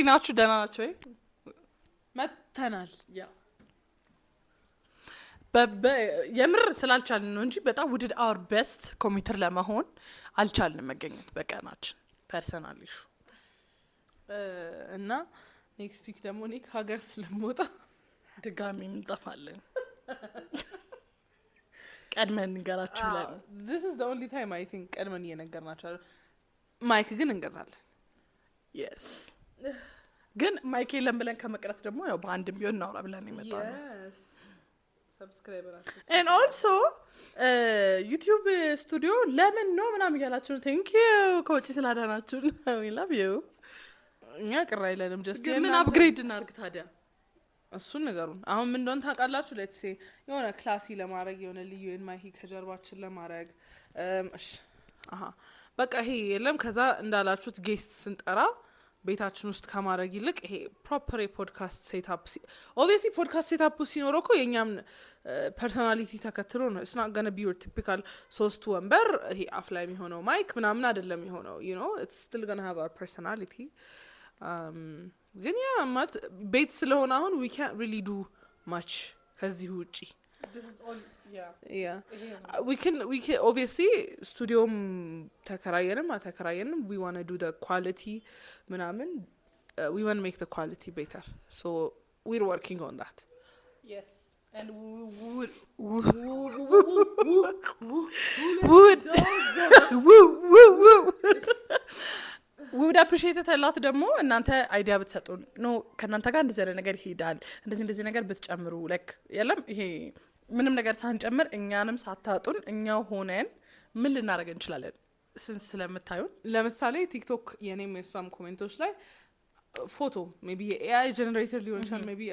እንዴት ናችሁ? ደህና ናቸው ወይ? መተናል። የምር ስላልቻልን ነው እንጂ በጣም we did our best committed ለመሆን አልቻልንም መገኘት በቀናችን personal issue። እና next week ደግሞ እኔ ከሀገር ስለምወጣ ድጋሚ እንጠፋለን። ቀድመን እንገራችሁ ብለን። This is the only time, I think, ቀድመን እየነገርናቸው። Mic ግን እንገዛለን። Yes፣ ግን mic የለም ብለን ከመቅረት ደግሞ ያው በአንድም ቢሆን እናውራ ብለን የመጣ ነው። Subscriber And also YouTube Studio ለምን ነው ምናምን እያላችሁ ነው። Thank you ከውጭ ስላዳናችሁን፣ we love you። እኛ ቅር አይለንም። Just ግን ምን upgrade እናርግ ታዲያ? እሱን ንገሩን። አሁን ምን እንደሆነ ታውቃላችሁ? Let's say የሆነ classy ለማድረግ፣ የሆነ ልዩ ማይክ ከጀርባችን ለማድረግ፣ እሺ አሀ በቃ ይሄ የለም። ከዛ እንዳላችሁት guest ስንጠራ ቤታችን ውስጥ ከማድረግ ይልቅ ይሄ proper የ podcast setup፣ obviously podcast setup ሲኖረው እኮ የእኛም personality ተከትሎ ነው። It's not gonna be your typical ሶስት ወንበር፣ ይሄ አፍ ላይ የሚሆነው mic ምናምን አይደለም የሆነው። It's still gonna have our personality። ግን ያ ማለት ቤት ስለሆነ አሁን ዊ ካንት ሪሊ ዱ ማች ከዚህ ውጪ። We can obviously ስቱዲዮም ተከራየንም አልተከራየንም we wanna do quality ምናምን፣ we wanna make quality better, so we're working on that. Yes, and we would we would appreciate a lot ደግሞ እናንተ idea ብትሰጡን፣ no ከእናንተ ጋር እንደዚህ አይነት ነገር ይሄዳል፣ እንደዚህ እንደዚህ ነገር ብትጨምሩ፣ like የለም ይሄ ምንም ነገር ሳንጨምር፣ እኛንም ሳታጡን፣ እኛው ሆነን ምን ልናደርግ እንችላለን ስንስ ስለምታዩን። ለምሳሌ TikTok የኔም የሷም comment ኦች ላይ ፎቶ maybe የ AI generator ሊሆን ይችላል፣ maybe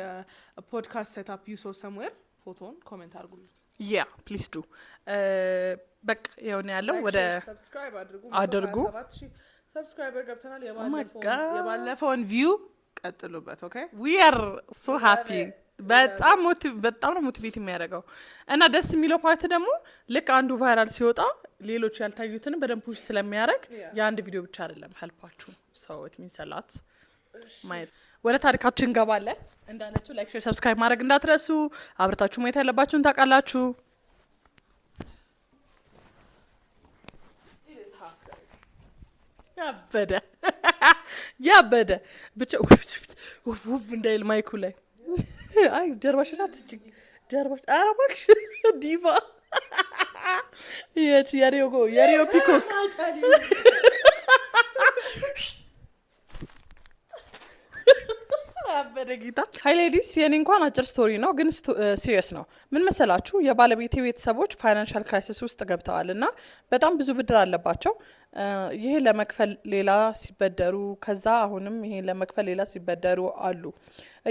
podcast setup you saw somewhere፣ ፎቶን comment አድርጉልን። Yeah, please do። በቃ የሆነ ያለው ወደ Subscribe አድርጉ። አድርጉ። Subscriber ገብተናል። My God. የባለፈውን view ቀጥሉበት። Okay. We are so happy። በጣም ነው motivate የሚያደርገው። እና ደስ የሚለው part ደግሞ ልክ አንዱ viral ሲወጣ ሌሎች ያልታዩትንም በደንብ push ስለሚያደርግ የአንድ ቪዲዮ ብቻ አይደለም help ኣችሁ። So it means a lot። ማየት ወደ ታሪካችን እንገባለን። እንዳለችው like፣ share፣ subscribe ማድረግ እንዳትረሱ። አብረታችሁ ማየት ያለባችሁን ታውቃላችሁ። ያበደ ያበደ ብቻ ውፍ ውፍ እንዳይል mic ኡ ላይ። አይ ጀርባሽን አትስጪ፣ ጀርባሽ። ኧረ እባክሽ diva፣ የሪዮ peacock። ያበደ ጌታ። Hi ladies፣ የኔ እንኳን አጭር story ነው ግን serious ነው። ምን መሰላችሁ፣ የባለቤቴ ቤተሰቦች financial crisis ውስጥ ገብተዋል እና በጣም ብዙ ብድር አለባቸው። ይሄ ለመክፈል ሌላ ሲበደሩ፣ ከዛ አሁንም ይሄ ለመክፈል ሌላ ሲበደሩ አሉ።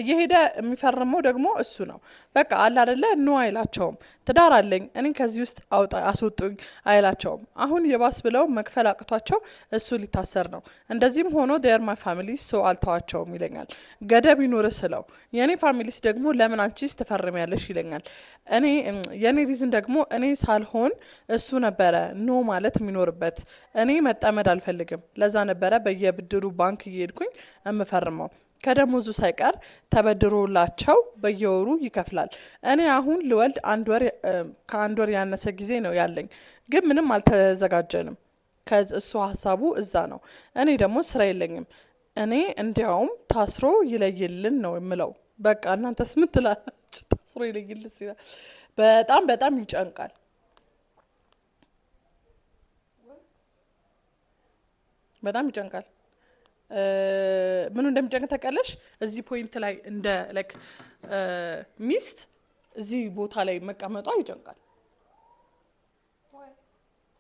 እየሄደ የሚፈርመው ደግሞ እሱ ነው። በቃ አለ አደለ no አይላቸውም። ትዳር አለኝ እኔ፣ ከዚህ ውስጥ አውጣ አስወጡኝ አይላቸውም። አሁን የባስ ብለው መክፈል አቅቷቸው እሱ ሊታሰር ነው። እንደዚህም ሆኖ they're my family, so አልተዋቸውም ይለኛል። ገደብ ይኑር ስለው የእኔ families ደግሞ ለምን አንቺስ ትፈርሚያለሽ ይለኛል። እኔ የእኔ reason ደግሞ እኔ ሳልሆን እሱ ነበረ no ማለት የሚኖርበት። እኔ መጠመድ አልፈልግም። ለዛ ነበረ በየብድሩ ባንክ እየሄድኩኝ የምፈርመው። ከደሞዙ ሳይቀር ተበድሮላቸው በየወሩ ይከፍላል። እኔ አሁን ልወልድ አንድ ወር፣ ከአንድ ወር ያነሰ ጊዜ ነው ያለኝ፣ ግን ምንም አልተዘጋጀንም። 'Cause እሱ ሀሳቡ እዛ ነው፣ እኔ ደግሞ ስራ የለኝም። እኔ እንዲያውም ታስሮ ይለይልን ነው የምለው። በቃ እናንተስ ምን ትላላችሁ? ታስሮ ይለይልን ሲላል በጣም በጣም ይጨንቃል። በጣም ይጨንቃል። ምኑ እንደሚጨንቅ ታውቂያለሽ? እዚህ point ላይ እንደ like ሚስት እዚህ ቦታ ላይ መቀመጧ ይጨንቃል።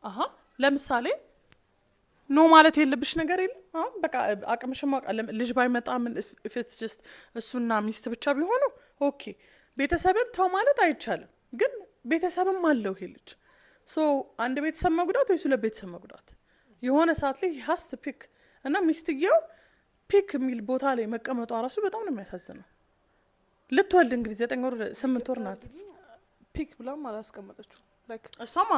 አሀ ለምሳሌ no ማለት የለብሽ ነገር የለም። አሁን በቃ አቅምሽን ማወቅ አለ። ልጅ ባይመጣ ምን if it's just እሱና ሚስት ብቻ ቢሆኑ okay። ቤተሰብን ተው ማለት አይቻልም፣ ግን ቤተሰብም አለው ይሄ ልጅ። So አንድ ቤተሰብ መጉዳት ወይስ ሁለት ቤተሰብ መጉዳት? የሆነ ሰዓት ላይ has to pick እና ሚስትየው pick የሚል ቦታ ላይ መቀመጧ ራሱ በጣም ነው የሚያሳዝነው። ልትወልድ እንግዲህ 9 ወር፣ 8 ወር ናት። Pick ብላም አላስቀመጠችው like እሷማ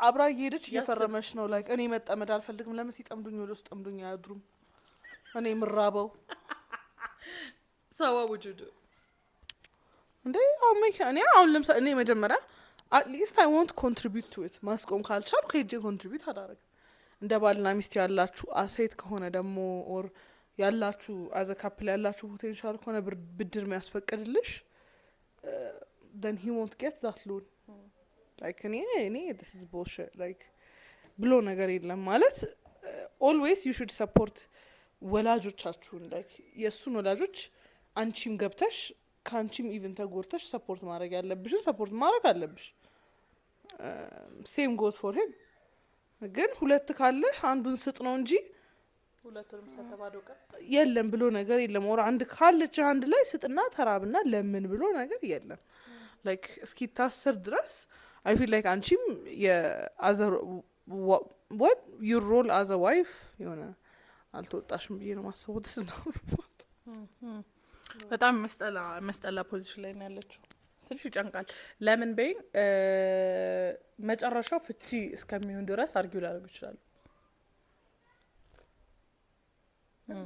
አብራ እየሄደች እየፈረመች ነው። Like እኔ መጠመድ አልፈልግም። ለምን ሲጠምዱኝ ወደ ውስጥ ጠምዱኝ አያድሩም? እኔ የምራበው So what would you do? እንዴ፣ አሁን እኔ አሁን ለምሳሌ እኔ መጀመሪያ at least I won't contribute to it። ማስቆም ካልቻልኩ ሄጄ contribute አላረግም። እንደ ባልና ሚስት ያላችሁ asset ከሆነ ደግሞ or ያላችሁ as a couple ያላችሁ potential ከሆነ ብድር የሚያስፈቅድልሽ፣ then he won't get that loan. Like እኔ this is bullshit. Like ብሎ ነገር የለም። ማለት always you should support ወላጆቻችሁን። Like የእሱን ወላጆች አንቺም ገብተሽ ከአንቺም even ተጎድተሽ support ማድረግ ያለብሽን support ማድረግ አለብሽ። Same goes for him. ግን ሁለት ካለህ አንዱን ስጥ ነው እንጂ ሁለቱንም ሰተባዶ ቀን የለም ብሎ ነገር የለም። Or አንድ ካለች አንድ ላይ ስጥና ተራብና ለምን ብሎ ነገር የለም። Like እስኪታሰር ድረስ I feel like አንቺም የ as a what your role as a wife የሆነ አልተወጣሽም ብዬ ነው ማስበው። ስ ነው። በጣም መስጠላ position ላይ ነው ያለችው ስልሽ ይጨንቃል። ለምን በይኝ፣ መጨረሻው ፍቺ እስከሚሆን ድረስ argue ሊያደርጉ ይችላሉ።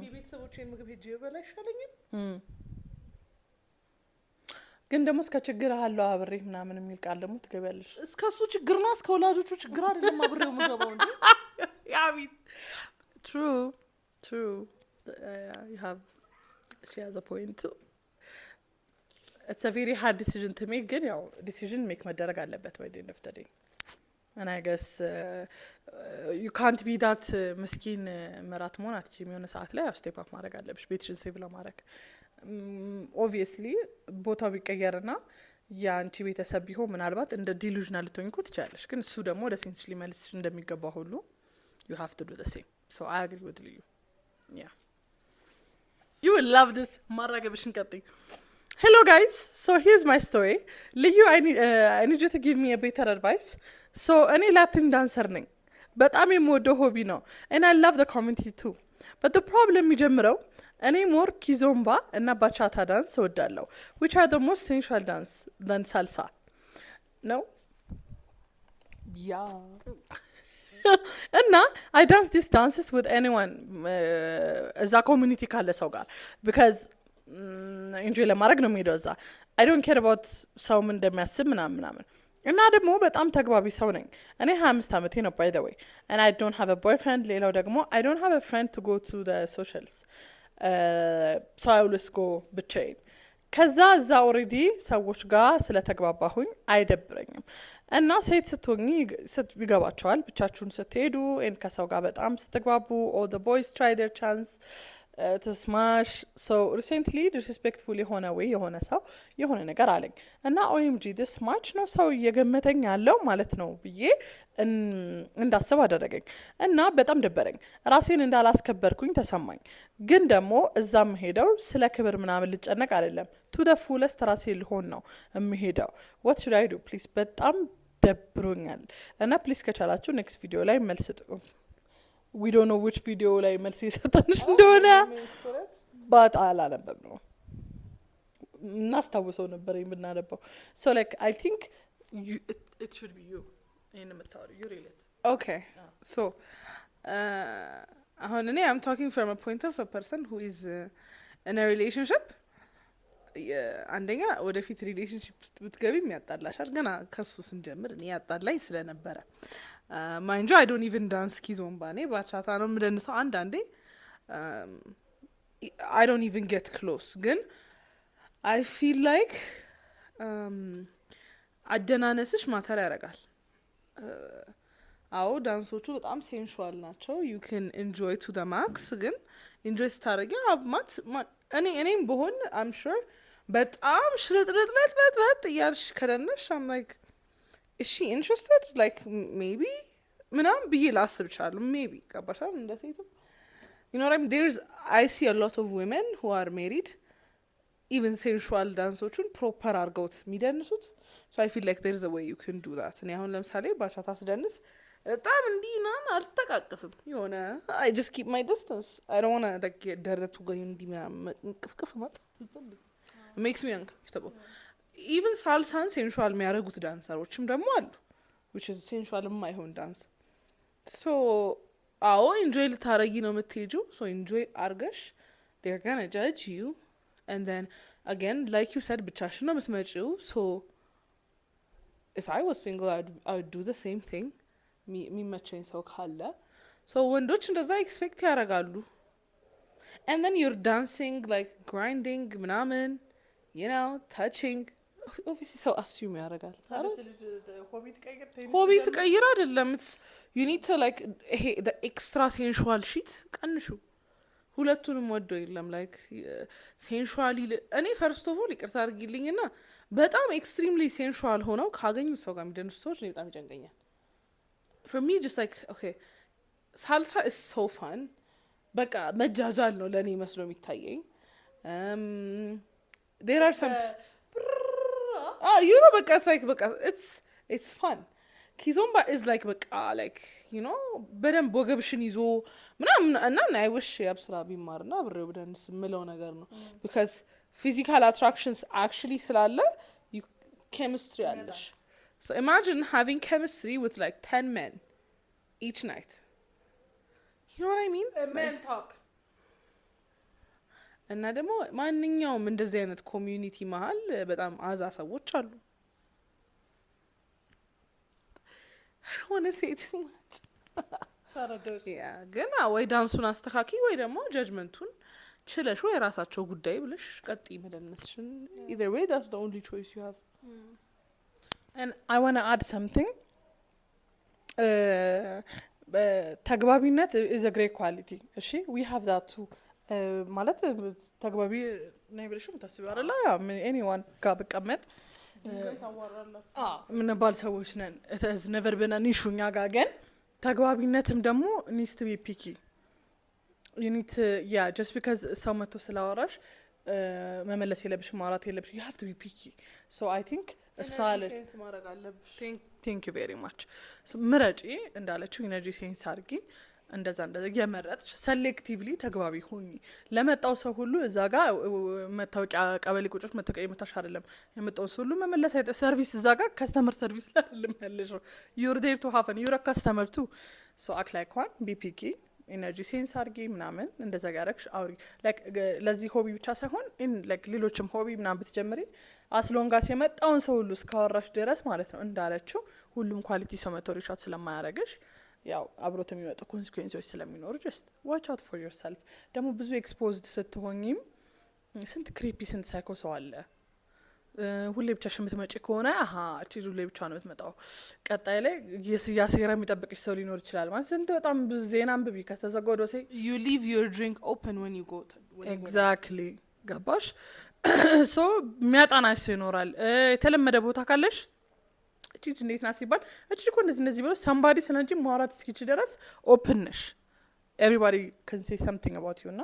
የቤተሰቦቼን ምግብ ሄጄ በላ አይሻለኝም? ግን ደግሞ እስከ ችግር አለው አብሬ ምናምን የሚል ቃል ደግሞ ትገቢያለሽ። እስከ እሱ ችግር ነው፣ እስከ ወላጆቹ ችግር አይደለም አብሬው ምገባው እንጂ። True, you have she has a point. It's a very hard decision to make. ግን ያው decision make መደረግ አለበት by the end of the day, and I guess you can't be that ምስኪን ምራት መሆን አትችይም። የሆነ ሰዓት ላይ ያው step up ማድረግ አለብሽ ቤትሽን save ለማድረግ። Obviously ቦታው ቢቀየርና የአንቺ ቤተሰብ ቢሆን ምናልባት እንደ delusional ልትሆኝ እኮ ትችላለሽ። ግን እሱ ደግሞ ወደ sense ሽ ሊመልስሽ እንደሚገባ ሁሉ you have to do the same. So I agree with ልዩ። Yeah, you will love this. ማራገብሽን ቀጥይ። Hello guys, so here's my story. ልዩ, I need you to give me a better advice. So እኔ Latin dancer ነኝ። በጣም የምወደው hobby ነው and I love the community too. But the problem የሚጀምረው እኔ more kizomba እና bachata dance እወዳለሁ, which are the most sensual dance than salsa ነው። እና I dance these dances with anyone እዛ community ካለ ሰው ጋር because enjoy ለማድረግ ነው የሚሄደው እዛ። I don't care about ሰው ምን እንደሚያስብ ምናምን ምናምን። እና ደግሞ በጣም ተግባቢ ሰው ነኝ። እኔ 25 ዓመቴ ነው by the way, and I don't have a boyfriend. ሌላው ደግሞ I don't have a friend to go to the socials, so I always go ብቻዬን። ከዛ እዛ already ሰዎች ጋር ስለተግባባሁኝ አይደብረኝም። እና ሴት ስትሆኚ ይገባቸዋል ብቻችሁን ስትሄዱ and ከሰው ጋር በጣም ስትግባቡ all the boys try their chance to smash. So recently disrespectful የሆነ ወይ የሆነ ሰው የሆነ ነገር አለኝ እና OMG, this much ነው ሰው እየገመተኝ ያለው ማለት ነው ብዬ እንዳስብ አደረገኝ እና በጣም ደበረኝ። ራሴን እንዳላስከበርኩኝ ተሰማኝ። ግን ደግሞ እዛ የምሄደው ስለ ክብር ምናምን ልጨነቅ አይደለም። To the fullest ራሴ ልሆን ነው የምሄደው። What should I do, please? በጣም ደብሮኛል እና please ከቻላችሁ next ቪዲዮ ላይ መልስ ስጡ። We don't know which ቪዲዮ ላይ መልስ የሰጠንሽ እንደሆነ but አላነበብ ነው፣ እናስታውሰው ነበር የምናነበው። So like I think it should be you ይህን የምታወሪው፣ you relate. Okay, so አሁን እኔ I'm talking from point of person who is in relationship. አንደኛ ወደፊት relationship ውስጥ ብትገቢም ያጣላሻል። ገና ከሱ ስንጀምር እኔ ያጣላኝ ስለነበረ፣ mind you, I don't even dance kizomba። እኔ bachata ነው የምደንሰው። አንዳንዴ I don't even get close። ግን I feel like አደናነስሽ matter ያደርጋል። አዎ፣ ዳንሶቹ በጣም sensual ናቸው። You can enjoy to the max። ግን enjoy ስታደርጊ አብማት እኔም ብሆን I'm sure በጣም ሽርጥርጥረጥረጥ እያልሽ ከደነሽ I'm like, "Is she interested?" Like maybe ምናምን ብዬ ላስብ እችላለሁ። Maybe ገባሻል? እንደ ሴትም you know what I mean? There's I see a lot of women who are married even sensual ዳንሶቹን proper አድርገውት የሚደንሱት። So I feel like there's a way you can do that. እኔ አሁን ለምሳሌ bachata ስደንስ በጣም እንዲህ ምናምን አልተቃቅፍም። የሆነ I just keep my distance. I don't wanna like ደረቱ ጋር እንዲህ ምናምን ቅፍቅፍ ማለት makes me uncomfortable. Even salsa ን sensual የሚያደርጉት dancer ኦችም ደግሞ አሉ, which is sensual የማይሆን ዳንስ። So አዎ፣ enjoy ልታረጊ ነው የምትሄጂው። So enjoy አርገሽ they're gonna judge you. And then again, like you said, ብቻሽን ነው የምትመጪው, so if I was single, I would do the same thing. የሚመቸኝ ሰው ካለ, so ወንዶች እንደዛ expect ያደርጋሉ, and then you're dancing, like grinding ምናምን, touching. Obviously ሰው assume ያደርጋል አይደል? Hobby ትቀይር አይደለም, you need to like ይሄ extra sensual shit ቀንሹ። ሁለቱንም ወዶ የለም, like sensually እኔ first of all ይቅርታ አድርጊልኝ ና በጣም extremely sensual ሆነው ካገኙት ሰው ጋር የሚደንሱ ሰዎች እኔ በጣም ይጨንቀኛል። For me, just like, okay, salsa is so fun. በቃ መጃጃል ነው ለእኔ መስሎ የሚታየኝ። There are some በቃ like በቃ it's fun. Kizomba is like በቃ like በደንብ ወገብሽን ይዞ ምናምን እና I wish ያብስራ ቢማርና አብሬው ብደንስ የምለው ነገር ነው, because physical attractions actually ስላለ ኬሚስትሪ አለሽ። So imagine having chemistry with like 10 men each night. You know what I mean? Men talk. እና ደግሞ ማንኛውም እንደዚህ አይነት community መሀል በጣም አዛ ሰዎች አሉ። I don't wanna say too much. Yeah, ግን ወይ ዳንሱን አስተካኪ ወይ ደግሞ judgment ኡን ችለሽ ወይ የራሳቸው ጉዳይ ብለሽ ቀጥይ መደነስሽን። Either way, that's the only choice you have. And I want to add something. ተግባቢነት is a great quality. እሺ, we have that too. ማለት ተግባቢ ነኝ ብለሽ የምታስቢው አይደለ? Anyone ጋር ብቀመጥ የምንባል ሰዎች ነን። It's never been an issue እኛ ጋር። ግን ተግባቢነትም ደግሞ needs to be picky. You need, yeah, just because ሰው መጥቶ ስላወራሽ መመለስ የለብሽ፣ ማውራት የለብሽ። You have to be picky. So I think እሷ አለች sense ማድረግ አለብሽ። Thank you very much. ምረጪ እንዳለችው energy sense አድርጊ። እንደዛ እንደዛ እየመረጥሽ selectively ተግባቢ ሁኚ። ለመጣው ሰው ሁሉ እዛ ጋ መታወቂያ ቀበሌ ቁጮች መታወቂያ የመታሽ አይደለም። የመጣውን ሰው ሁሉ መመለስ አይጠ service እዛ ጋር customer service ላይ አይደለም ያለሽው። You're there to have fun. You're customer too, so act like one, be picky, energy sense አድርጊ ምናምን። እንደዛ ያረግሽ አውሪ። Like ለዚህ hobby ብቻ ሳይሆን in like ሌሎችም hobby ምናምን ብትጀምሪ as long as የመጣውን ሰው ሁሉ እስካወራሽ ድረስ ማለት ነው። እንዳለችው ሁሉም quality ሰው መቶ reach out ስለማያረግሽ ያው አብሮት የሚመጡ consequence ኦች ስለሚኖሩ just watch out for yourself። ደግሞ ብዙ exposed ስትሆኝም ስንት creepy ስንት psycho ሰው አለ። ሁሌ ብቻሽ የምትመጪ ከሆነ አሀ እቺ ሁሌ ብቻ ነው የምትመጣው፣ ቀጣይ ላይ እያሴረ የሚጠብቅሽ ሰው ሊኖር ይችላል። ማለት ስንት በጣም ብዙ ዜና አንብቢ ከተዘጋ ዶሴ። You leave your drink open when you go Exactly, ገባሽ? So የሚያጣናሽ ሰው ይኖራል። የተለመደ ቦታ ካለሽ እቺ ልጅ እንዴት ናት ሲባል እቺ ልጅ እኮ እንደዚህ እንደዚህ ብሎ somebody ስለ አንቺ ማውራት እስኪችል ድረስ open ነሽ። Everybody can say something about you እና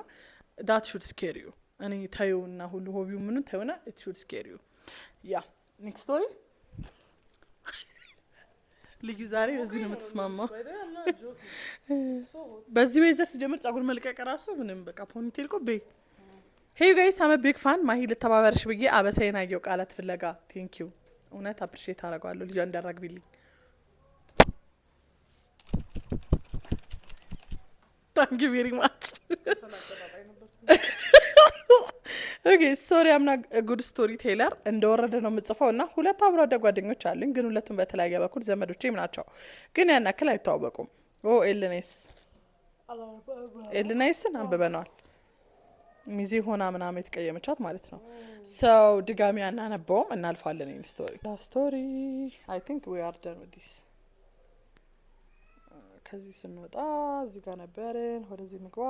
that should scare you. እኔ ታዩና ሁሉ hobby ው ምኑ ታዩና it should scare you. Yeah, next story. ልዩ ዛሬ በዚህ ነው የምትስማማው። በዚህ weather ሲጀምር ጸጉር መልቀቅ ራሱ ምንም በቃ ponytail እኮ ቤ። Hey guys, I'm a big fan. ማሂ ልተባበርሽ ብዬ አበሳዬን አየው ቃላት ፍለጋ። Thank you, እውነት appreciate አደርገዋለሁ። ልዩ እንዳራግቢልኝ። Thank you very much. Okay, sorry, I'm not good story teller. እንደወረደ ነው የምጽፈው። እና ሁለት አብሮ አደግ ጓደኞች አሉኝ፣ ግን ሁለቱም በተለያየ በኩል ዘመዶቼም ናቸው፣ ግን ያን ያክል አይተዋወቁም። ኦ ኤልኔስ ኤልናይስን አንብበነዋል። ሚዜ ሆና ምናምን የተቀየመቻት ማለት ነው። So ድጋሚ አናነበውም፣ እናልፋለን። ይህን story I think we are done with this. ከዚህ ስንወጣ እዚህ ጋር ነበርን። ወደዚህ ንግባ።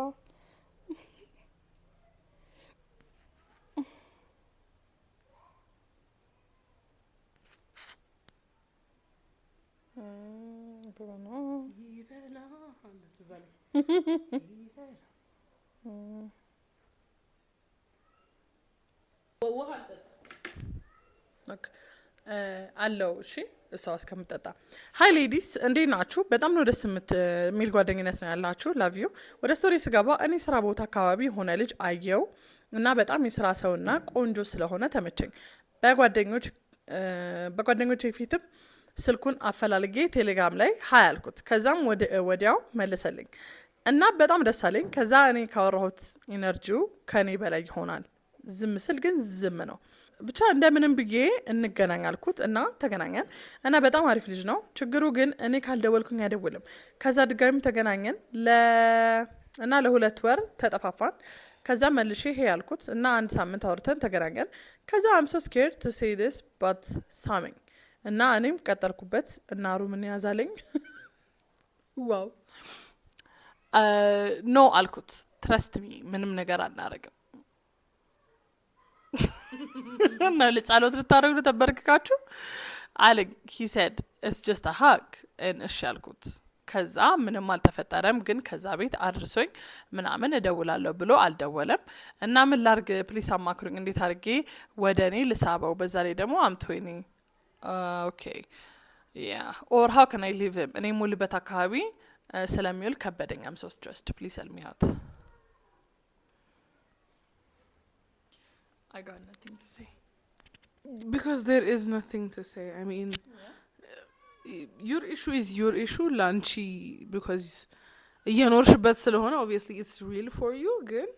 አንብበነዋል። ይበላል እዛ ላይ። ውሃ አልጠጣም። Okay። አለው እሺ፣ እሷ እስከምጠጣ። Hi ladies, እንዴት ናችሁ? በጣም ነው ደስ የሚል ጓደኝነት ነው ያላችሁ። Love you. ወደ story ስገባ እኔ ስራ ቦታ አካባቢ የሆነ ልጅ አየው እና በጣም የስራ ሰውና ቆንጆ ስለሆነ ተመቸኝ። በጓደኞች ፊትም ስልኩን አፈላልጌ ቴሌግራም ላይ hi አልኩት። ከዛም ወዲያው መለሰልኝ እና በጣም ደስ አለኝ። ከዛ እኔ ካወራሁት energy ው ከኔ በላይ ይሆናል። ዝም ስል ግን ዝም ነው። ብቻ እንደምንም ብዬ እንገናኝ አልኩት እና ተገናኘን እና በጣም አሪፍ ልጅ ነው። ችግሩ ግን እኔ ካልደወልኩኝ አይደውልም። ከዛ ድጋሚ ተገናኘን እና ለ2 ወር ተጠፋፋን። ከዛ መልሼ hey አልኩት እና አንድ ሳምንት አውርተን ተገናኘን። ከዛ I'm so scared to say this but ሳመኝ እና እኔም ቀጠልኩበት እና room እንያዝ አለኝ። Wow, no አልኩት። Trust me, ምንም ነገር አናረግም እና ጸሎት ልታደረግ ነው ተንበርክካችሁ አለኝ። He said it's just hug። እሺ አልኩት። ከዛ ምንም አልተፈጠረም፣ ግን ከዛ ቤት አድርሶኝ ምናምን እደውላለሁ ብሎ አልደወለም። እና ምን ላርግ? Please አማክሩኝ። እንዴት አድርጌ ወደ እኔ ልሳበው? በዛ ላይ ደግሞ I'm 20. Okay, yeah, or how can I leave him? እኔ የምውልበት አካባቢ ስለሚውል ከበደኝ። I'm so stressed. Please help me out. I got nothing to say. Because there is nothing to say. I mean, your issue is your issue ለአንቺ because እየኖርሽበት ስለሆነ obviously it's real for you። ግን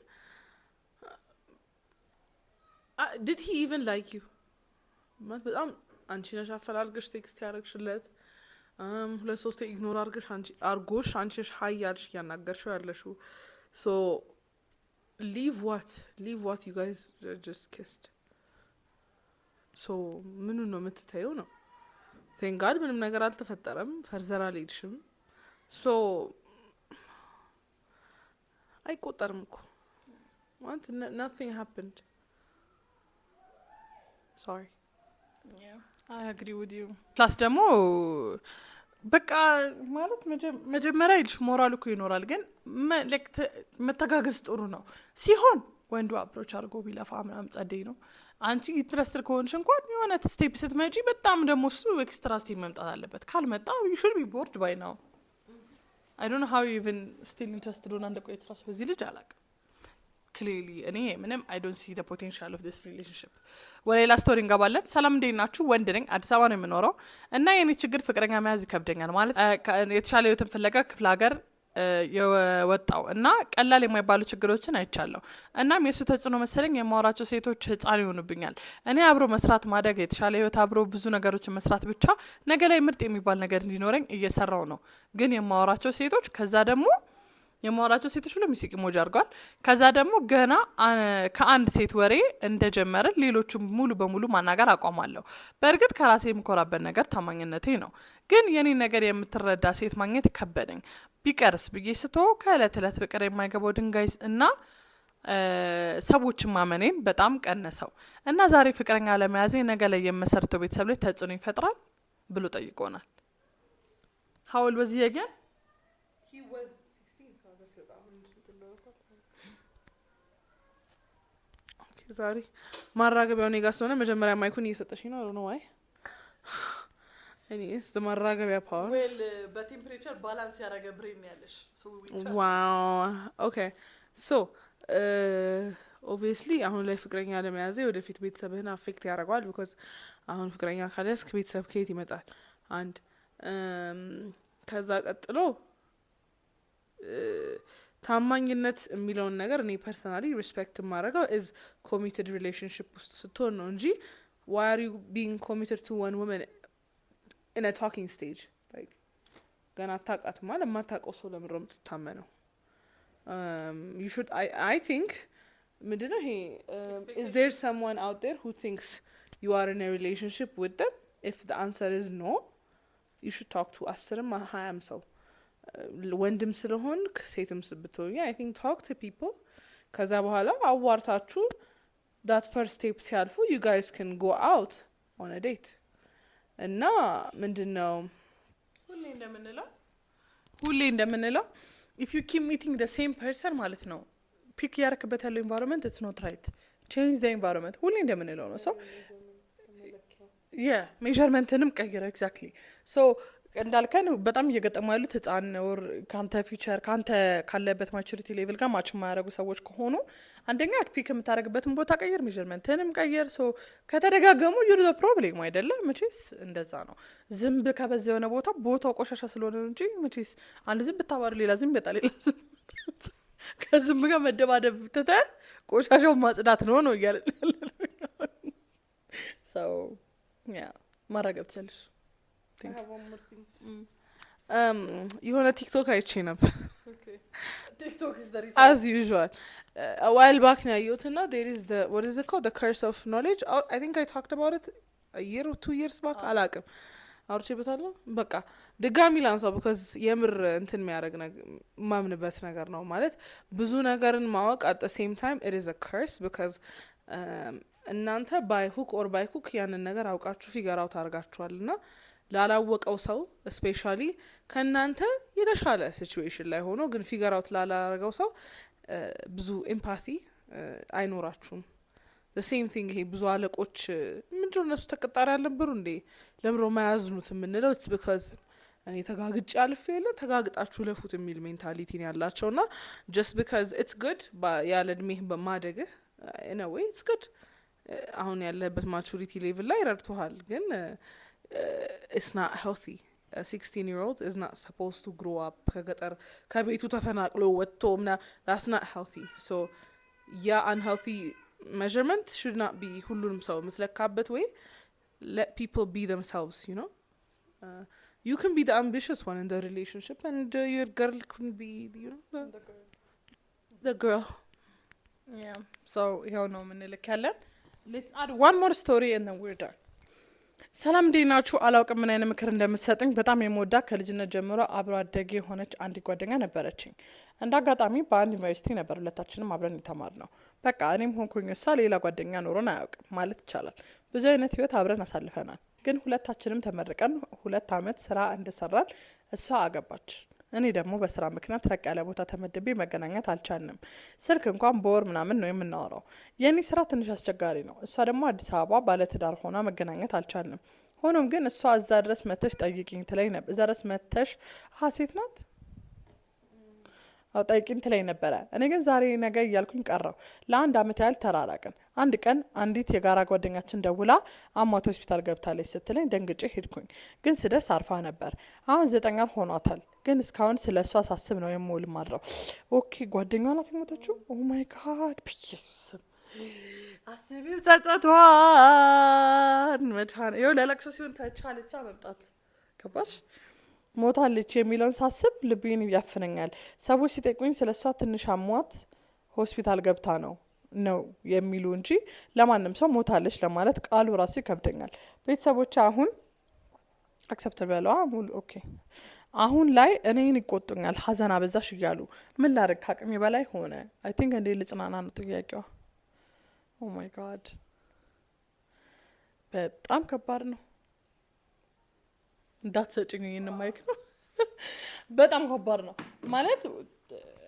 did he even like you? ማለት በጣም አንቺ ነሽ አፈላልገሽ text ያደረግሽለት፣ ሁለት ሶስት ignore አርገሽ አንቺ አርጎሽ አንቺ ነሽ hi ያልሽ እያናገርሽው ያለሽው። So leave what? Leave what? You guys just kissed, so ምኑን ነው የምትታየው ነው? Thank God ምንም ነገር አልተፈጠረም፣ further አልሄድሽም፣ so አይቆጠርም እኮ። ማለት nothing happened, sorry. I agree with you. Plus ደግሞ በቃ ማለት መጀመሪያ ይልሽ ሞራል እኮ ይኖራል፣ ግን like መተጋገዝ ጥሩ ነው ሲሆን ወንዱ approach አድርጎ ቢለፋ ምናምን ጸደይ ነው። አንቺ interested ከሆንሽ እንኳን የሆነ step ስትመጪ በጣም ደግሞ እሱ extra step መምጣት አለበት። ካልመጣ you should be bored by now. I don't know how even still interested ሆና እንደቆየች ራሱ በዚህ ልጅ አላውቅም። Clearly እኔ ምንም I don't see potential of this relationship። ወደ ሌላ story እንገባለን። ሰላም፣ እንዴት ናችሁ? ወንድ ነኝ፣ አዲስ አበባ ነው የምኖረው እና የኔ ችግር ፍቅረኛ መያዝ ይከብደኛል። ማለት የተሻለ ህይወትን ፍለጋ ክፍለ ሀገር የወጣው እና ቀላል የማይባሉ ችግሮችን አይቻለሁ። እናም የእሱ ተጽዕኖ መሰለኝ የማወራቸው ሴቶች ህፃን ይሆኑብኛል። እኔ አብሮ መስራት፣ ማደግ፣ የተሻለ ህይወት አብሮ ብዙ ነገሮችን መስራት፣ ብቻ ነገ ላይ ምርጥ የሚባል ነገር እንዲኖረኝ እየሰራው ነው። ግን የማወራቸው ሴቶች፣ ከዛ ደግሞ የማወራቸው ሴቶች ብሎ ሚስቅ emoji አድርገዋል። ከዛ ደግሞ ገና ከአንድ ሴት ወሬ እንደጀመረ ሌሎቹም ሙሉ በሙሉ ማናገር አቋማለሁ። በእርግጥ ከራሴ የምኮራበት ነገር ታማኝነቴ ነው። ግን የኔን ነገር የምትረዳ ሴት ማግኘት ከበደኝ። ቢቀርስ ብዬ ስቶ ከእለት እለት ፍቅር የማይገባው ድንጋይ እና ሰዎችን ማመኔን በጣም ቀነሰው እና ዛሬ ፍቅረኛ ለመያዜ ነገ ላይ የመሰርተው ቤተሰብ ላይ ተጽዕኖ ይፈጥራል ብሎ ጠይቆናል። ሀውል በዚህ የገን He was 16 ከሀገር ሲወጣ። አሁን ስንት እንደሆነ እኮ አልታወቀም። Okay፣ ዛሬ ማራገቢያው እኔ ጋር ስለሆነ መጀመሪያ mic ኡን እየሰጠሽኝ ነው። ነው why እኔስ ማራገቢያ power Well, በ temperature balance ያደረገ brain ያለሽ። Wow, okay. So obviously አሁን ላይ ፍቅረኛ ለመያዘ ወደፊት ቤተሰብህን affect ያደርገዋል። Because አሁን ፍቅረኛ ካልያዝክ ቤተሰብ ከየት ይመጣል? አንድ ከዛ ቀጥሎ ታማኝነት የሚለውን ነገር እኔ personally respect የማደርገው is committed relationship ውስጥ ስትሆን ነው እንጂ why are you being committed to one woman in talking stage? ገና አታውቃትማ። ለማታውቀው ሰው ለምንድን ነው የምትታመነው? You should, I think ምንድነው ይሄ is there someone out there who thinks you are in relationship with them? If the answer is no, you should talk to 10ም 20ም ሰው። ወንድም ስለሆንክ ሴትም ብትሆኝ I think talk to people። ከዛ በኋላ አዋርታችሁ that first step ሲያልፉ you guys can go out on date እና ምንድን ነው ሁሌ እንደምንለው if you keep meeting the same person ማለት ነው pick እያረክበት ያለው environment it's not right, change the environment። ሁሌ እንደምንለው ነው። So የ measurement ንም ቀይረ። Exactly. So እንዳልከን በጣም እየገጠሙ ያሉት ህፃን or ከአንተ future ከአንተ ካለበት maturity level ጋር match የማያደርጉ ሰዎች ከሆኑ አንደኛ pick የምታደርግበትን ቦታ ቀይር፣ measurement ንም ቀይር። So ከተደጋገሙ you're the problem አይደለም። መቼስ እንደዛ ነው። ዝንብ ከበዛ የሆነ ቦታ ቦታው ቆሻሻ ስለሆነ ነው እንጂ መቼስ አንድ ዝንብ ብታባር ሌላ ዝንብ ይመጣል፣ ሌላ ዝንብ። ከዝንብ ጋር መደባደብ ትተህ ቆሻሻውን ማጽዳት ነው ነው እያለን so yeah ማራገብ ትችላለሽ። I have one more thing. የሆነ ቲክቶክ አይቼ ነበር። TikTok is as usual, a while back ነው ያየሁት እና there is the, what is it called, the curse of knowledge. I think I talked about it a year or 2 years back. አላቅም፣ አውርቼበታለሁ። በቃ ድጋሚ ላንሳው because የምር እንትን የሚያደርግ የማምንበት ነገር ነው። ማለት ብዙ ነገርን ማወቅ at the same time it is a curse because እናንተ by hook or by crook ያንን ነገር አውቃችሁ figure out አድርጋችኋል እና ላላወቀው ሰው፣ especially ከእናንተ የተሻለ situation ላይ ሆኖ ግን figure out ላላረገው ሰው ብዙ empathy አይኖራችሁም። Same thing ይሄ ብዙ አለቆች ምንድነው እነሱ ተቀጣሪ አልነበሩ እንዴ ለምሮ ማያዝኑት የምንለው it's because እኔ ተጋግጬ አልፌ የለ ተጋግጣችሁ ለፉት የሚል mentality ነው ያላቸው። እና just because it's good ያለ እድሜህ በማደግህ in a way it's good፣ አሁን ያለህበት maturity level ላይ ረድቶሃል፣ ግን it's not healthy. 16-year-old is not supposed to grow up ከገጠር ከቤቱ ተፈናቅሎ ወጥቶ ምና that's not healthy. So ያ unhealthy measurement should not be ሁሉንም ሰው የምትለካበት ወይ። Let people be themselves. You can be the ambitious one in the relationship and your girl can be the girl. So ይኸው ነው የምንልክ ያለን። Let's add one more story and then we're done. ሰላም፣ እንዴት ናችሁ? አላውቅም ምን አይነት ምክር እንደምትሰጡኝ። በጣም የምወዳት ከልጅነት ጀምሮ አብሮ አደጌ የሆነች አንዲት ጓደኛ ነበረችኝ። እንደ አጋጣሚ በአንድ ዩኒቨርሲቲ ነበር ሁለታችንም አብረን የተማርነው። በቃ እኔም ሆንኩኝ እሷ ሌላ ጓደኛ ኖሮን አያውቅም ማለት ይቻላል። ብዙ አይነት ህይወት አብረን አሳልፈናል። ግን ሁለታችንም ተመርቀን 2 አመት ስራ እንደሰራን እሷ አገባች። እኔ ደግሞ በስራ ምክንያት ራቅ ያለ ቦታ ተመድቤ መገናኘት አልቻልንም። ስልክ እንኳን በወር ምናምን ነው የምናወራው። የእኔ ስራ ትንሽ አስቸጋሪ ነው። እሷ ደግሞ አዲስ አበባ ባለትዳር ሆና መገናኘት አልቻልንም። ሆኖም ግን እሷ እዛ ድረስ መተሽ ጠይቂኝ ትለኝ ነበር። እዛ ድረስ መተሽ ሴት ናት አዎ ጠይቂኝ ትለኝ ነበረ። እኔ ግን ዛሬ ነገ እያልኩኝ ቀረው። ለአንድ አመት ያህል ተራራቅን። አንድ ቀን አንዲት የጋራ ጓደኛችን ደውላ አሟት ሆስፒታል ገብታለች ስትለኝ ደንግጬ ሄድኩኝ። ግን ስደርስ አርፋ ነበር። አሁን 9 ወር ሆኗታል። ግን እስካሁን ስለ እሷ ሳስብ ነው የምውል ማድረው። Okay፣ ጓደኛዋ ናት የሞተችው። Oh my God፣ በኢየሱስ ስም አስቢው ጸጸቷን። መድኃኔ ይኸው ለለቅሶ ሲሆን ተቻለቻ መምጣት ገባሽ? ሞታለች የሚለውን ሳስብ ልቤን ያፍነኛል። ሰዎች ሲጠይቁኝ ስለ እሷ ትንሽ አሟት ሆስፒታል ገብታ ነው ነው የሚሉ እንጂ ለማንም ሰው ሞታለች ለማለት ቃሉ ራሱ ይከብደኛል። ቤተሰቦች አሁን accept በለዋ ሙሉ okay። አሁን ላይ እኔን ይቆጡኛል፣ ሀዘን አበዛሽ እያሉ። ምን ላድርግ? ከአቅሜ በላይ ሆነ። I think እንዴ ልጽናና ነው ጥያቄዋ። Oh my God፣ በጣም ከባድ ነው። እንዳትሰጭኝ ይህን mic ነው። በጣም ከባድ ነው ማለት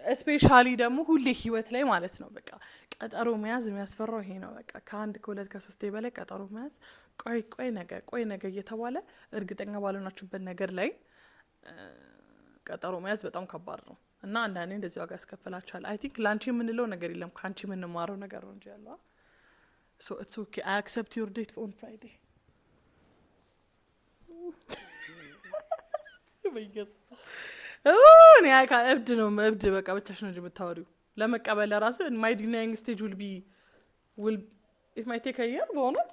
especially ደግሞ ሁሌ ህይወት ላይ ማለት ነው። በቃ ቀጠሮ መያዝ የሚያስፈራው ይሄ ነው። በቃ ከአንድ ከሁለት ከሶስቴ በላይ ቀጠሮ መያዝ ቆይ ቆይ ነገ ቆይ ነገ እየተባለ እርግጠኛ ባልሆናችሁበት ነገር ላይ ቀጠሮ መያዝ በጣም ከባድ ነው እና አንዳንዴ እንደዚህ ዋጋ ያስከፍላችኋል። I think ለአንቺ የምንለው ነገር የለም፣ ከአንቺ የምንማረው ነገር ነው እንጂ ያለው። So it's okay, I accept your date on Friday። በኢየሱስ እኔ እብድ ነው እብድ። በቃ ብቻሽ ነው እንጂ የምታወሪው ለመቀበል ራሱ my denying stage will be will it might take a year። በእውነት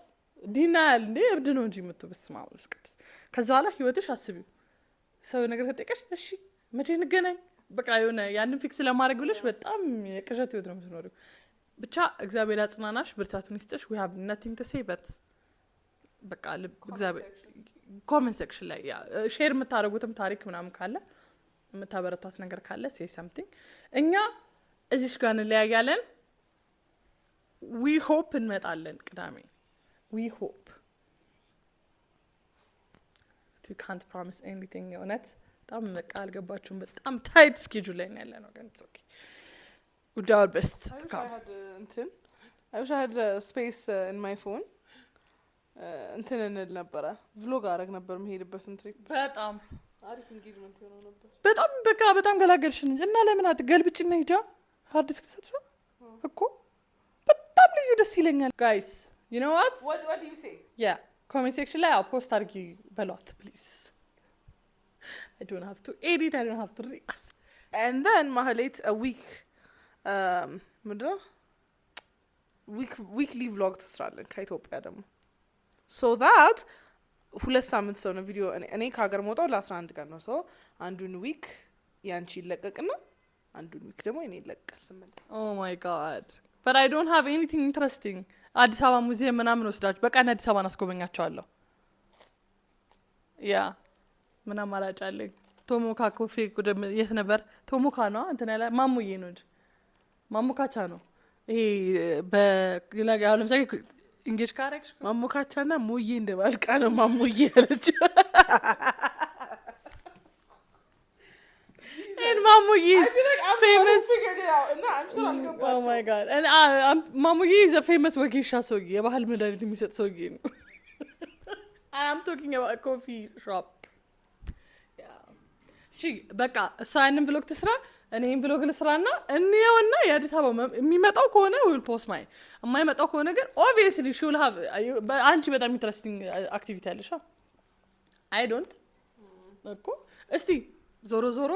denial እንዴ እብድ ነው እንጂ የምትው። በስመ አብ ወመንፈስ ቅዱስ። ከዛ በኋላ ህይወትሽ አስቢው። ሰው ነገር ከጠየቀሽ እሺ መቼ እንገናኝ፣ በቃ የሆነ ያንን fix ለማድረግ ብለሽ በጣም የቅዠት ህይወት ነው የምትኖሪው። ብቻ እግዚአብሔር ያጽናናሽ፣ ብርታቱን ይስጥሽ። We have nothing to say but በቃ እግዚአብሔር comment section ላይ share የምታደርጉትም ታሪክ ምናምን ካለ፣ የምታበረቷት ነገር ካለ say something። እኛ እዚሽ ጋር እንለያያለን። We hope እንመጣለን ቅዳሜ። ዊ ሆፕ፣ ዊ ካንት ፕሮሚስ ኤኒቲንግ። የእውነት በጣም በቃ አልገባችሁም። በጣም tight schedule ላይ ነው ያለ ነው፣ ግን okay, we do our best. I wish I had እንትን I wish I had space in my phone. እንትን እንል ነበረ፣ vlog አረግ ነበር የምሄድበትን trip። በጣም አሪፍ engagement የሆነው ነበር። በጣም በቃ በጣም ገላገልሽን እንጂ። እና ለምን አትገልብጭና ሂጃ hard disk ሰጥሻ እኮ በጣም ልዩ ደስ ይለኛል። Guys, you know what? What do you say? Yeah, comment section ላይ አዎ post አድርጊ በሏት please። I don't have to edit, I don't have to ሪክስ። And then ማህሌት a week ምንድነው weekly vlog ትስራለን ከኢትዮጵያ ደግሞ so that 2 ሳምንት ሰው ነው ቪዲዮ። እኔ ከሀገር መውጣው ለ11 ቀን ነው። So አንዱን week ያንቺ ይለቀቅና አንዱን week ደግሞ እኔ ይለቀቃል ስመለስ። Oh my God, but I don't have anything interesting. አዲስ አበባ ሙዚየም ምናምን ወስዳችሁ በቃ እኔ አዲስ አበባን አስጎበኛቸዋለሁ። Yeah, ምን አማራጭ አለኝ? ቶሞካ coffee የት ነበር? ቶሞካ ነው እንትን ያለ ማሙዬ ነው እንጂ ማሞካቻ ነው ይሄ። በሌላ አሁን ለምሳሌ engage ካረግሽ ማሞካቻ ና ሞዬ እንደባልቃ ነው ማሙዬ ያለችው። And ማሙዬ is famous. Oh my God. And ማሙዬ is a famous ወጌሻ ሰውዬ፣ የባህል መድኃኒት የሚሰጥ ሰውዬ ነው። I'm talking about a coffee shop. Yeah. እሺ በቃ እሷ ያንን vlog ትስራ፣ እኔ ይህን vlog ልስራ እና እንየውና የአዲስ አበባ የሚመጣው ከሆነ we'll post mine፣ የማይመጣው ከሆነ ግን obviously she'll have አንቺ በጣም interesting activity አለሽ። I don't እኮ። እስቲ ዞሮ ዞሮ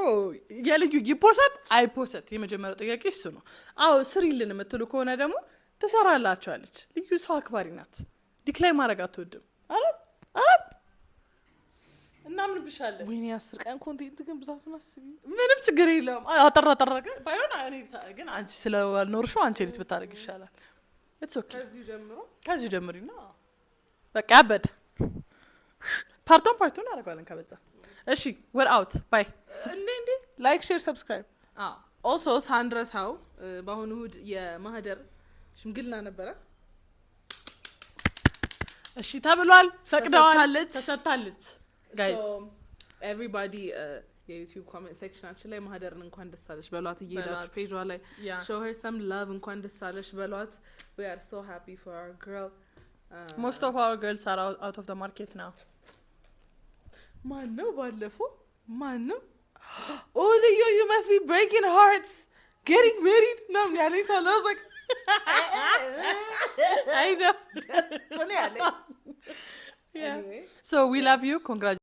የልዩ ይፖሰት አይፖሰት የመጀመሪያው ጥያቄ እሱ ነው። አዎ ስሪልን የምትሉ ከሆነ ደግሞ ትሰራላችኋለች። ልዩ ሰው አክባሪ ናት። Decline ማድረግ አትወድም። አረ አረ እናምንብሻለን። ወይኔ 10 ቀን content ግን ብዛቱን አስቢ። ምንም ችግር የለውም። አጠራ አጠራ ግን ባይሆን እኔ ግን አንቺ ስለኖርሽው አንቺ edit ብታደርግ ይሻላል። It's okay. ከዚሁ ጀምሮ። ከዚሁ ጀምሪና በቃ ያበድ part one part two እናደርገዋለን ከበዛ። እሺ, we're out, bye. እንዴ እንዴ፣ like, share, subscribe. Also ሳንረሳው በአሁኑ እሁድ የማህደር ሽምግልና ነበረ። እሺ ተብሏል፣ ፈቅደዋል። ተሰጥታለች። ተሰጥታለች guys. Everybody የ YouTube comment section ኣችን ላይ ማህደርን እንኳን ደስ አለሽ በሏት እየሄዳችሁ በሏት። ፔጇ ላይ show her some love፣ እንኳን ደስ አለሽ በሏት። We are so happy for our girl. Most of our girls are out of the market now. ማን ነው ባለፈው? ማን ነው "Oh ልዩ, you must be breaking hearts getting married" ምናምን ያለኝ ሰው አለ። I was like I know. እኔ ያለኝ። Yeah. Anyway. So we love you. Congratulations.